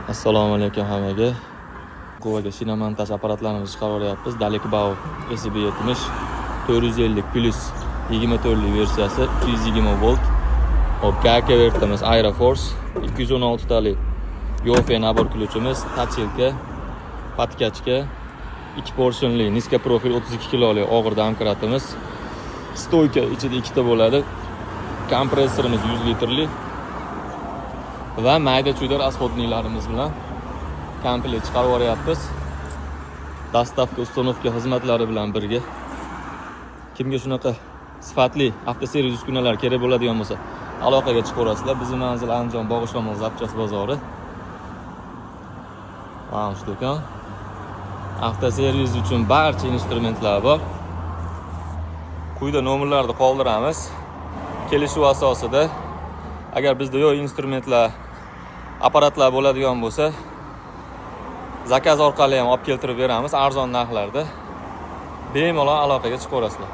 Assalomu alaykum hammaga. Quvaga shinamontaj apparatlarimizni chiqarib olyapmiz. Dalikbau SB 70 450 plus 24 lik versiyasi, 220 volt. Hop, гайковерт imiz Aeroforce, 216 talik Yofe набор ключ imiz, точилка, подкачка, 2 поршень li низкопрофиль 32 kiloli og'ir домкрат imiz. Стойка ichida ikkita bo'ladi. Kompressorimiz 100 litrli va mayda chuyda расходник larimiz bilan komplekt chiqarib yuboryapmiz. Доставка, установка xizmatlari bilan birga. Kimga shunaqa sifatli avtoservis uskunalari kerak bo'ladigan bo'lsa, aloqaga chiqaverasizlar. Bizning manzil Andijon, Bog'ishlomon запчасть bozori. Mana shu do'kon. Avtoservis uchun barcha instrumentlar bor. Quyida nomerlarni qoldiramiz. Kelishuv asosida, agar bizda yo'q instrumentlar, apparatlar bo'ladigan bo'lsa, заказ orqali ham olib keltirib beramiz arzon narxlarda. Bemalol aloqaga chiqaverasizlar.